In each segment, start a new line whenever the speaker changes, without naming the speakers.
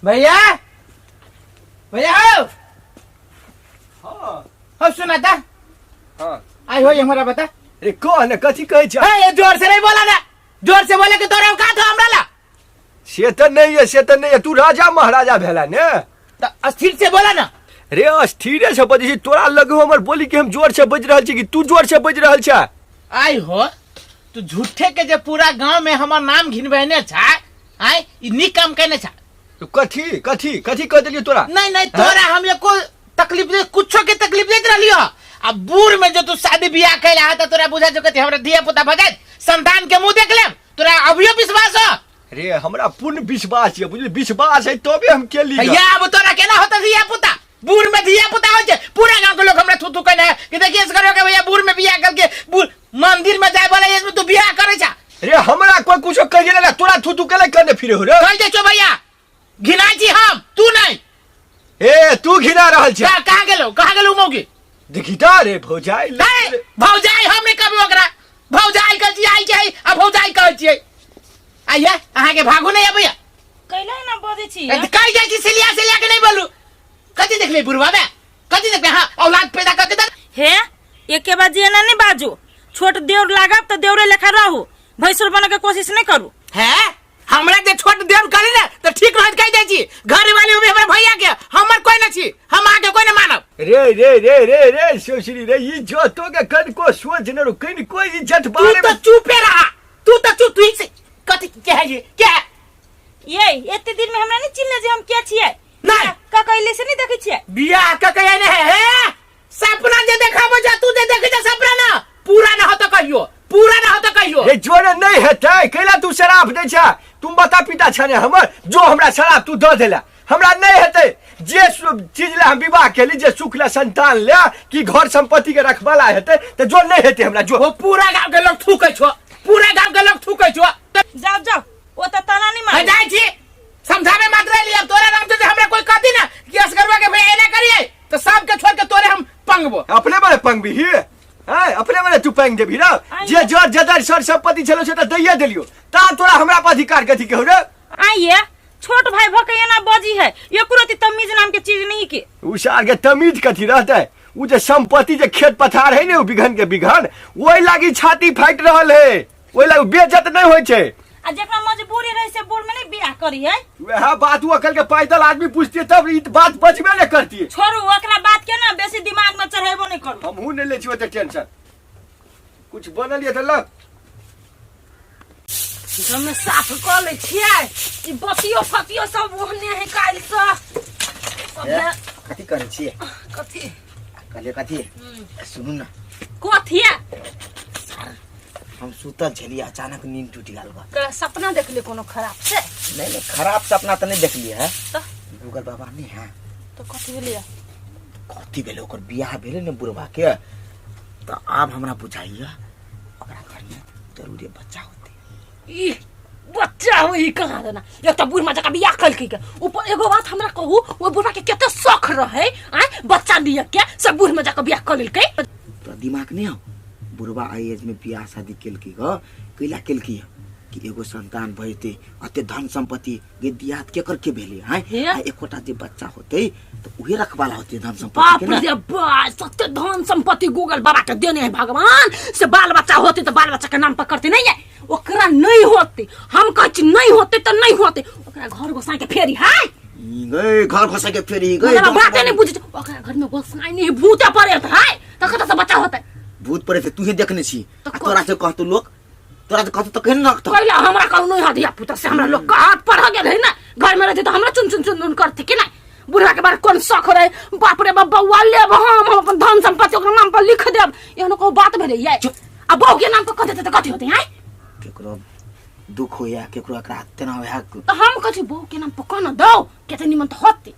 भैया, भैया हो।
हाँ।
हो, सुना था।
हाँ।
आई हो हमारा बता।
अरे कह ने, कथी कहै छ?
ए, जोर से नहीं बोला ना, जोर से बोले के तोरा औकात हो हमरा ला।
से तऽ नहीं है, से तऽ नहीं है, तू राजा महाराजा भेला ने।
तऽ अस्थिर से बोला ना।
रे अस्थिरे से बजै छी, तोरा लगो हमर बोली के हम जोर से बजि रहल छी कि तू जोर से बजि रहल छ?
आई हो, तू झूठे के जे पूरा गांव में हमर नाम घिनबेने छा, आय ई नीक काम केने छा।
तो कथी कथी कथी कह देलियो तोरा?
नहीं नहीं, तोरा हम एको तकलीफ दे, कुछो के तकलीफ देत रहलियो। आ बूढ़ में जो तू शादी बियाह कैला है त तोरा बुझा जो कथी हमरा धिया पुता भऽ जायत, संतान के मुंह देख लेब, तोरा अभियो विश्वास हो?
रे हमरा पूर्ण विश्वास ये, बुझली, विश्वास है तबे हम केली।
भैया अब तोरा केना होता धिया पुता? बूढ़ में धिया पुता होइ छै? पूरा गांव के लोग हमरा थू थू कहने है कि देखिए इस के भैया बूढ़ में बियाह करके बूढ़ मंदिर में जाए वाला इसमें तू बियाह करे छा।
रे हमरा कोई कुछो कह ना, तोरा थू थू केले कहने फिरे हो रे?
कह दे छो भैया, घिना छी हम, तू नहीं।
ए तू घिना रहल छे।
कहाँ गेलो, कहाँ गेलो मौगी?
देखी ता रे भौजाई।
नहीं, भौजाई हम नहीं कहबो ओकरा। भौजाई कहै छी आई छै आ भौजाई कहै छियै। आइया अहाँ के भागू नहीं अबैया।
कैला ना बजै छी?
ए, कहि जाइ छी सिलिया सिलिया के नहीं बोलू। कथी देखले बुढ़वा बे? कथी देखले? हाँ औलाद पैदा करके दे।
हे एके बार जे ना नहीं बाजू, छोट देवर लागब त देवरे लेखा रहू, भैंसुर बने के कोशिश नहीं करू।
है हमरा जे छोट देवर कहली ना त ठीक रहत कहि जाइ छी। घर वाली भी हमर भैया के, हमर कोई न छी, हम आगे कोई न मानब।
रे रे रे रे रे सोसरी रे, ई जो तो के कनको सोच न रो, कनको इज्जत
तू
बारे
तो
में।
चुपे रहा, तू तो चुप, तू ही से कथी के है ये के है?
ये एते दिन में हमरा नहीं चिन्हले जे हम के छियै?
नहीं।
का कहले से नहीं देखै छियै?
बियाह के कहे ने है, हे सपना जे देखाबो जा, तू जे देखै जा सपना ना पूरा ना हो तो कहियो, पूरा ना हो तो कहियो।
रे जोरे नहीं हेतै, कैला तू शराब दै छ? तू माता पिता छ ने हमर, जो हमरा शराब तू दऽ देला, हमरा नहीं हेतै। जे चीज ला हम विवाह केली, जे सुख ला संतान ला कि घर संपत्ति के रखवाला हेतै, त जो नहीं हेतै हमरा जो।
वो पूरा गांव के लोग थूकै छो, पूरा गांव के लोग थूकै छो।
जाओ जाओ, ओ त तना नहीं मारे।
जाय छी समझावे मात्र एली। अब तोरा नाम से हमरा कोई कहती ना कि असगरवा के भैया एना करिए तो सब के छोड़ के तोरे हम पंगबो।
अपने बारे पंगबी ही हैं, अपने बारे तू पंग देबी ना। जे जर जदर सर संपत्ति छलो से त दैये देलियो, ता तोरा हमरा पर अधिकार कथी के हो रे?
आइए छोट भाई भ के एना बजी है, एको रति तमीज नाम के चीज नहीं के।
उ सार के तमीज कथी रहते? उ जे संपत्ति जे खेत पथार है ने, उ बिघन के बिघन ओहि लागी छाती फाटि रहल है, ओहि लागी बेइज्जत नहीं होय छै।
आ जेकरा मजबूरी रहे से बूढ़ में नहीं बियाह करी है।
वएह बात उ अकल के पैदल आदमी पूछतिए तब ई बात बचबे नहीं करतिए।
छोड़ू ओकरा बात के ना बेसी दिमाग में चढ़ेबो नहीं करू।
हमहू नहीं ले छी ओते टेंशन, कुछ बनल ये त लग।
हमे साफ कऽ लै छियै ई बतियो फतियो सब ओहने है काल्हि से।
ए, कथी करै छियै?
कथी?
कहलियै कथी? सुनू ना।
कथी?
हम सुतल छलियै, अचानक नींद टूटि गेल बा।
तोरा सपना देखली कोनो खराब से?
नहीं नहीं, खराब सपना तऽ नहीं देखलियै है।
तऽ?
गूगल बाबा नहीं है।
तऽ कथी भेलै?
कथी भेलै, ओकर बियाह भेलै ने बुढ़वा के, तऽ आब हमरा बुझाइया ओकरा घर में जरूरे बच्चा होते।
ई बच्चा हो ई कहाँ देना, एक तऽ बूढ़ जका बियाह कलकै के ऊपर। एगो बात हमरा कहू, ओहि बुढ़वा के कते शौक रहे आय बच्चा लिय के, सब बूढ़ में जाके बियाह कऽ लेलकै।
तोरा दिमाग नहीं हो? बुढ़वा आई एज में बियाह शादी केलकै ग, कैला केलकै है कि एगो संतान भइते, अते धन संपत्ति गे दियात के कर के भेलै आय?
हे?
आ एकोटा जे बच्चा होते तऽ उहे रखवाला होते धन संपत्ति
बाप
के ना।
रे बा, सत्य धन संपत्ति गूगल बाबा के देने है भगवान से, बाल बच्चा होते तो बाल बच्चा के नाम पर करते नहीं है, ओकरा नहीं होते। हम कहै छी नहीं होते तो नहीं होते, ओकरा घर गोसाई के फेरी है।
गए घर घोसा के फेरी गए।
ओकरा बाते नहीं बुझै छै, ओकरा घर में गोसाई नहीं भूते पड़े है त कतऽ से बच्चा होते?
भूत पड़े तू ही देखने छी।
तऽ
आ तोरा से कहतो लोग, तोरा से कहतो तो केहन रखतो?
पहले हमरा कहू नहीं हदिया पुत्र से हमरा लोग का हाथ पढ़ गेल है ना, घर में रहते तो हमरा चुन चुन चुन चुन करते कि नहीं? बुढ़ा के बारे कोन शौक रहे, बाप रे बाप बौआ लेब हम अपन धन संपत्ति ओकरा नाम पर लिख देब, एहनो कोनो बात भेलै ये?
चुप।
आ बहू के नाम पर कह देते त कथी होते हैं?
केकरो दुख होया, केकरो एकरा तेना होया,
तो हम कहै छी बहू के नाम पर कह न दौ, केते निमन त होते।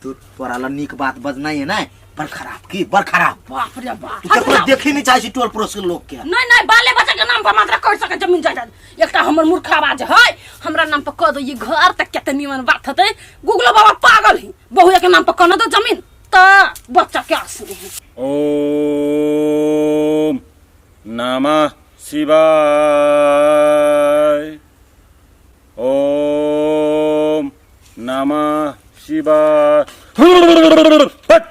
तू तोरा ला नीक बात बजनाइ है ना, बड़ खराब की बड़ खराब।
बाप रे बाप,
तू केकरो देखी नहीं चाहे छी टोल पड़ोस के लोग के।
नहीं नहीं, बाले बच्चा के नाम पर मात्र कर सके जमीन जायदाद। एकटा हमर मूर्ख आवाज है, हमरा नाम पर कह दो ये घर त केते निमन बात होते। गूगलो बाबा पागल है, बहुआ के नाम पर कह न दो जमीन त बच्चा के आस नहीं है।
ओम नमः शिवाय, ओम नमः शिवाय। हट।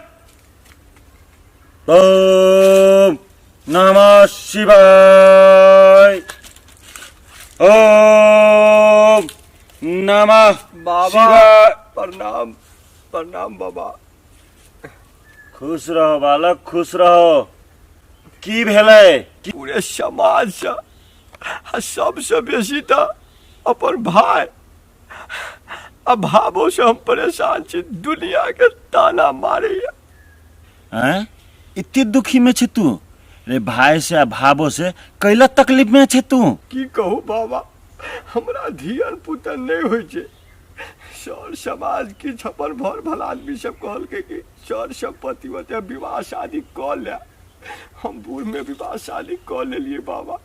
ओम नमः शिवाय। ओम नमः
बाबा
शिवाय।
प्रणाम प्रणाम बाबा।
खुश रहो बालक, खुश रहो। की भेलै?
पूरे समाज से आ सबसे बेसी तऽ अपन भाय आ भावो से हम परेशान छी, दुनिया के ताना मारैया।
हैं, इतने दुखी में छे तू रे? भाई से आ भावो से कैला तकलीफ में छे तू?
की कहू बाबा, हमरा धियन पुतन नहि होइ छै। सर समाज की छप्पर भर भला आदमी सब कहलकै कि सर सम्पत्ति होते विवाह शादी कऽ ले। हम बूढ़ में विवाह शादी कऽ लेलियै बाबा,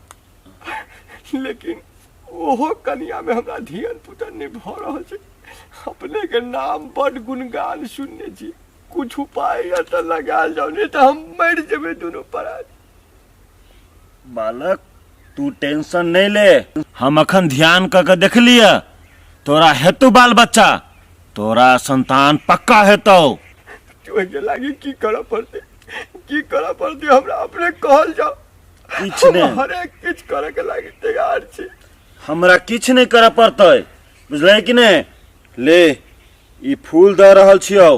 लेकिन ओहो कनिया में हमरा धियन पुतन नहि भऽ रहल छै। अपने के नाम बड गुणगान सुनने छी, कुछ उपाय या तऽ लगायल जाउ, नहि तऽ हम मरि जेबै दुनू प्राणी।
बालक, तू टेंशन नहीं ले, हम अखन ध्यान क के देख लिय, तोरा हेतु बाल बच्चा, तोरा संतान पक्का हेतौ।
ओहिके लागी की करऽ पड़तै, की करऽ पड़तै हमरा अपने कहल जाउ।
किछु
हम
नहि।
हरेक किछु करऽ के लागी तैयार छी।
हमरा किछु नहि करऽ पड़तै, बुझलै कि नहि? ले ई फूल दऽ रहल छियौ,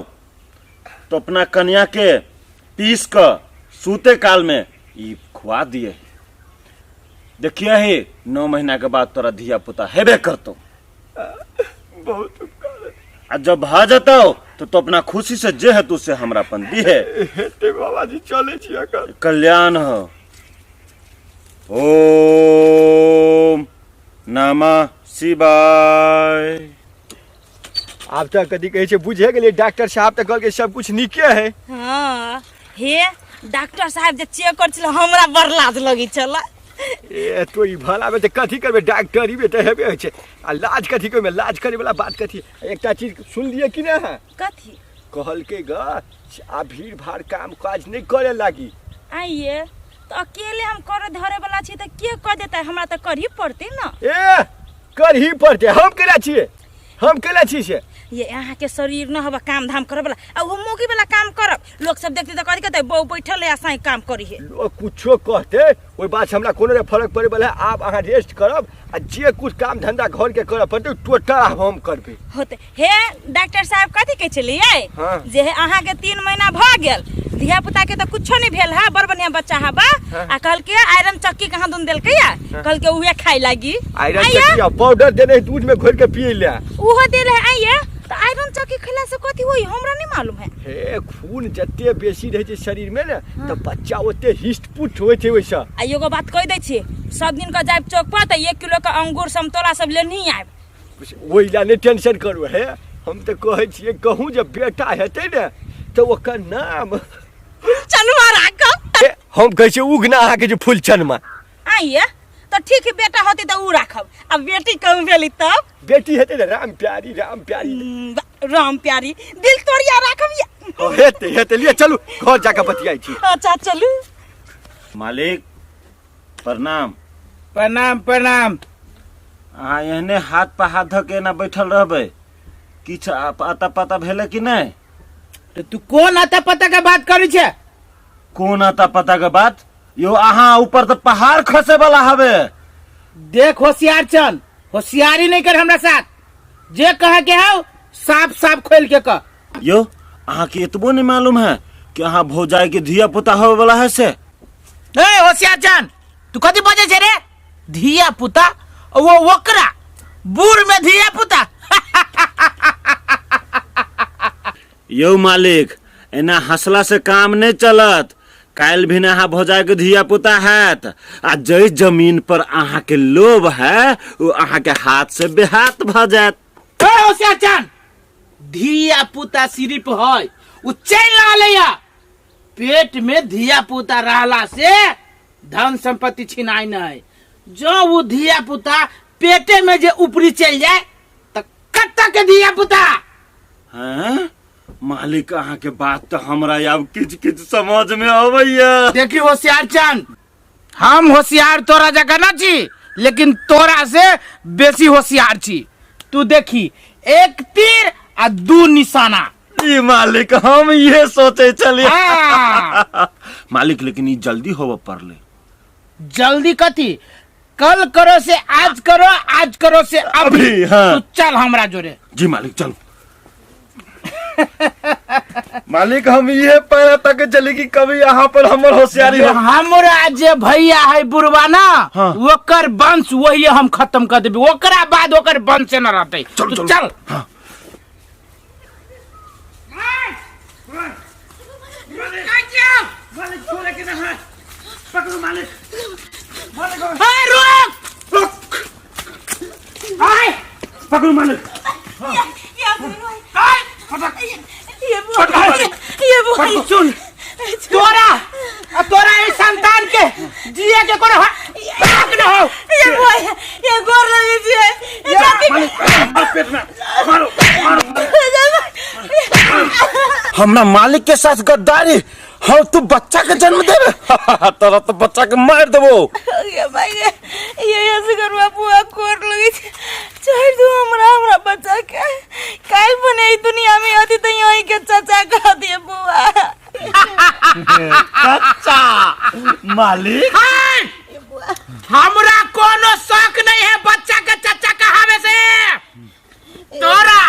तो अपना कनिया के पीस कऽ सूते काल में ई खुआ दिए। देखिए ही, 9 महीना के बाद तोरा धिया पुता हेबे करतो।
बहुत उपकार है।
आ जब भा जतौ तो तो अपना खुशी से जे हेतु से हमरा अपन दिहे।
हेतै बाबा जी, चलै छी अखन।
कल्याण हो। ओम नमः शिवाय।
आब तऽ कथी कहै छै, बुझे गेलियै, डॉक्टर साहब तऽ कहलकै सब कुछ नीके है।
हाँ हे, डॉक्टर साहब जे चेक कर छल हमरा बड़ लाज लगै छल।
ए तो ई भला में तऽ कथी करबै, डॉक्टरी में तऽ हेबे होइ छै। आ लाज कथी करबै, लाज करे वाला बात कथी? एकटा चीज सुनलियै कि नहि अहाँ?
कथी?
कहलकै ग, आ भीड़ भाड़ काम काज नहि करे लागी।
आइए तऽ अकेले हम करे धरे वाला छी तऽ के कह देतै? हमरा तऽ करही पड़तै ने।
ए करही पड़तै, हम केना छियै, हम केना छी से?
ये अहाँके शरीर न हबा काम धाम करे वाला, आ वो मौगी वाला काम करब, लोग सब देखते तऽ कथी कहतै, बहू बैठल है आ साई काम करी है।
लोग कुछो कहते ओहि बात से हमरा कोनो नहि फर्क पड़े वाला है। आब अहाँ रेस्ट करब आ जे कुछ काम धंधा घर के करऽ पड़तै टोटल आब हम करबै।
होते हे डॉक्टर साहब कथी कहै छलियै?
हाँ।
जे हे अहाँके 3 महीना भऽ गेल, धिया पुता के तऽ कुछो नहीं भेल है, बड़ बढ़िया बच्चा है बा।
हाँ।
आ कहलके आयरन चक्की कहाँ दून देलकै या, कहलके उहे खाइ लागी।
आयरन
आइया,
चक्की आ पाउडर देने दूध में घोर के पिए ले।
उहो देल है। आइया तऽ आयरन चक्की खेला से कथी होई हमरा नहीं मालूम है।
हे खून जते बेसी रहै छै शरीर में ने तऽ बच्चा ओते हिष्ट पुष्ट होइ छै ओहिसँ।
आ एगो बात कहि दै छी, सब दिन के जायब चौक पर तऽ 1 किलो के अंगूर समतोला सब लेनही आयब।
ओहि लए नहि टेंशन करू। हे हम तऽ कहै छियै कहूँ जे बेटा हेतै ने तऽ ओकर नाम
चनुआ राखब।
हे, हम कहै छियै उगना अहाँके जे फूल चनमा।
आइए तऽ ठीक है, बेटा होती तऽ उ राखब, आ बेटी कहूँ भेली तब?
बेटी हेतै ने राम प्यारी, राम प्यारी।
राम प्यारी दिल तोड़िया राखब या।
हँ, हेतै हेतै, लिए चलू घर जाके बतियाइ छी।
अच्छा चलू।
मालिक प्रणाम।
प्रणाम प्रणाम।
अहाँ एहने हाथ पर हाथ धऽ के एना बैठल रहबै, किछु अता पता भेलै कि नहि?
तऽ तू कोन अता पता के बात करै छै?
कोन अता पता के बात यो, अहाँ ऊपर तऽ पहाड़ खसे वाला हवे।
देख होशियार चल, होशियारी नहीं कर हमरा साथ, जे कहे के हौ साफ साफ खोल के कह।
यो अहाँ के एतबो नहीं मालूम है कि अहाँ भौजाई के धिया पुता होवे वाला है से?
ए होशियार चल, तू कथी बजे छे रे? धिया पुता वो ओकरा बूढ़ में धिया पुता।
यो मालिक, एना हंसला से काम नहीं चलत। काल्हि भी अहाँ भौजाई के धिया पुता हैत आ जै जमीन पर अहाँ के लोभ है वो अहाँ के हाथ से बेहाथ भ जायत।
ए होशियार चल, धिया पुता सिर्फ है उ चलि रहल है, पेट में धिया पुता रहला से धन संपत्ति छिनाइ नहीं। जो वो धिया पुता पेटे में जे ऊपरी चल जाए तो कत्ता के धिया पुता।
हैं मालिक, अहाँ के बात तो हमरा आब किछ किछ समझ में अबैया।
देखी होशियार चंद, हम होशियार तोरा जकाँ ना छी, लेकिन तोरा से बेसी होशियार छी। तू देखी एक तीर आ दू निशाना।
ई मालिक हम ये सोचे चलिए।
हाँ।
मालिक लेकिन ई जल्दी होबे पड़ले।
जल्दी कथी? कल करो से आज करो, आज करो से अभी।
अभी, हाँ।
तू चल हमरा जोरे।
जी मालिक चलो। मालिक हम ये पैरा तक चली कि कभी यहाँ पर हमर होशियारी हो।
हमरा जे भैया है बुढ़वा ना,
हाँ।
ओकर वंश वही हम खत्म कर देबे, ओकरा बाद ओकर वंश न रहते।
चल,
तू
चल।
चल।
हाँ।
हे, रुक। आय।
पकड़ो मालिक।
ये बुआ
सुन, तोरा आ तोरा इस संतान के जिए के कोनो हक न हो।
ये बुआ ये गोर लगी जी ये जाति
पेट में मारो मारो। हमरा मालिक के साथ गद्दारी, हम तू बच्चा के जन्म देबे, तोरा तो बच्चा के मार देबो।
ये भाई ये ऐसे करवा बुआ कोर लगी छे। छोड़ दो हमरा, हमरा बच्चा के काल बने ई दुनिया में अति तो यही के चाचा कह दिए बुआ।
चाचा मालिक।
हाँ! हमरा कोनो शौक नहीं है बच्चा के चाचा कहावे से। तोरा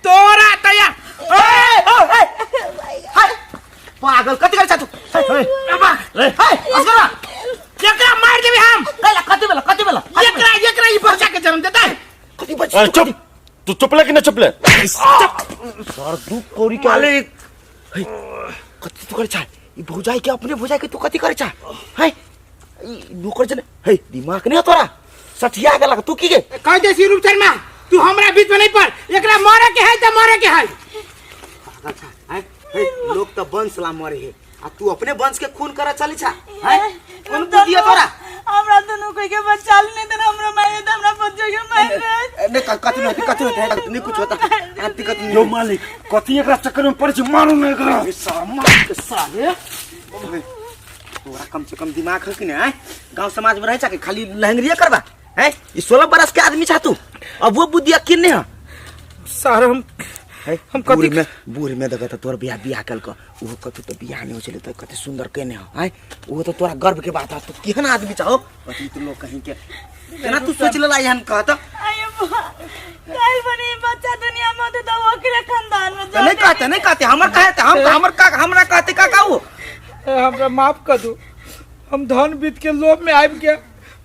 तोरा तैयार।
पागल कथी करै छा तू?
अबा,
रे।
हे, असगरा।
एकरा मार देबे हम।
कैला कथी भेला, कथी भेला?
एकरा एकरा ई बच्चा के जन्म देता है।
कथी बच्चा?
अरे चुप, तू चुप ले कि नहीं चुप ले?
सर दू कौड़ी के
मालिक।
हे, कथी तू करै छा? ई भौजाई के अपने भौजाई के तू कथी करै छा? हे, ई नौकर जने, हे, दिमाग नहीं है तोरा? सठिया गेलक तू की गे?
कह दे सी रूप शर्मा, तू हमरा बीच में नहीं पड़, एकरा मारे के है त मारे के है।
पागल छा, हैं? हे, लोग त वंश ला मरे हे, आ तू अपने वंश के खून करा चली छा, हैं? कोन बुद्धि है तोरा?
हमरा दुनू कोई के बच्चा नहीं त हमरा मारे त हमरा बच्चा के मार दे।
नहीं, कथी नहीं होती, कथी नहीं होती, नहीं कुछ होता। आंटी कथी नहीं
यो मालिक, कथी एकरा चक्कर में पड़े छी, मारू ने एकरा।
ए, सामा के साले। तोरा कम से कम दिमाग है कि नहीं, हैं? गांव समाज में रह जा के खाली लहंगरिया करबा, हैं? ई 16 बरस के आदमी छा तू, अब वो बुद्धि यकीन नहीं है।
सर हम
है?
हम कथी
बूढ़ में, बूढ़ में देखत तोर बियाह बियाह कल क, ओहो कथी तो बियाह नहीं हो छलै त कते सुंदर केने हो, हैं? ओहो तो तोरा गर्व के बात है, तू केहन आदमी चाहो? कथी तू लोग कहीं के केना तू सोच लेला एहन कहत?
आये बुआ, काल बने बच्चा दुनिया में होते तो ओकरे खानदान में
त नहीं कहते, नहीं कहते, हमर कहते, हम हमर का हमरा कहते का का वो?
ए, हमरा माफ कर दो, हम धन बीत के लोभ में आबि गया,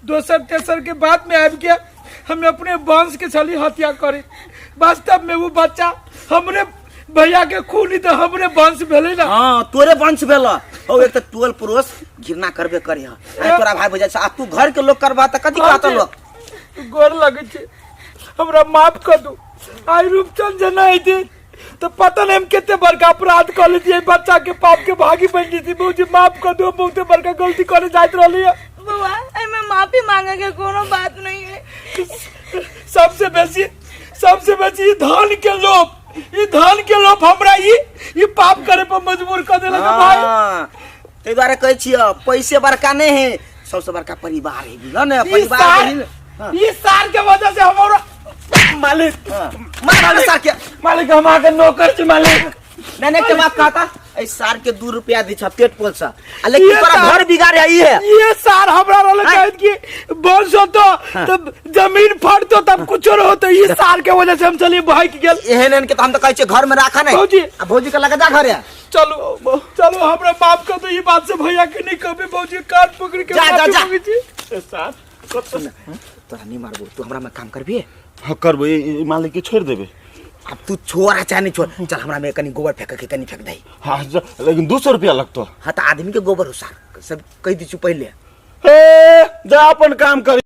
दोसर तेसर के बाद में आबि गया, हम अपने वंश के छली हत्या करे। वास्तव में वो बच्चा हमरे भैया के खून ही तो हमरे वंश भेलै ना।
हाँ, तोरे वंश भेल। औ एक त टोल पड़ोस घृणा करबे करे ह, आ तोरा भाई भौजाई से, आ तू घर के लोग करबा त कथी कहत लोग?
गोर लगै छै, हमरा माफ कर दो। आई रूपचंद जे नहीं थे तो पता नहीं हम कितने बड़का अपराध कर लेती, बच्चा के पाप के भागी बन जेती। भौजी माफ कर दो, बहुते बड़का गलती करे जाइत रहली है।
बउआ, एमे माफी मांगे के कोनो बात नहीं है।
सबसे बेसी ई धन के लोभ, ई धन के लोभ हमरा ई पाप करे पर मजबूर कर देलक है भाई।
हाँ, ताहि दुआरे कहै छियै पैसे बड़का नहीं है, सबसे बड़का परिवार है, बुझल ने?
ई
परिवार
सार
नहीं। हाँ।
ई सार के वजह से हमारा
मालिक,
हाँ। मार मार सार के।
मालिक हम आके नौकर छी मालिक।
नहीं, नहीं, के बात कहता, ए सार के 2 रुपया दी छ पेट पोल सा। आ लेकिन
ये
तोरा
सार-
घर बिगाड़े आई है।
ये सार हमरा रहल
हाँ।
कहत कि वंश होतो तब जमीन फटतो तब कुछो रहो, ये सार के वजह से हम चलिए भाग गेल।
एहन एहन के तो हम तो कहै छियै घर में राखा नहीं।
भौजी।
आ भौजी के लगा जा घरे।
चलो चलो हमरा माफ कर दो ये बात से, भैया के नहीं कभी भौजी कान पकड़ के
जा, जा,
माफी
जा।
मांगे छी।
ए सार,
सुन, तोरा नहीं मारबो, तू हमरा में काम करबी?
हाँ करबो, ई मालिक के छोड़ देबे।
अब तू छोड़ चाहे नहीं छोड़, चल हमरा में कनी गोबर फेंक के कनी फेंक दे।
हाँ, लेकिन 200 रुपया लगतो।
हाँ तो आदमी के गोबर हो सार, सब कह दी पहले।
हे, जा अपन काम कर।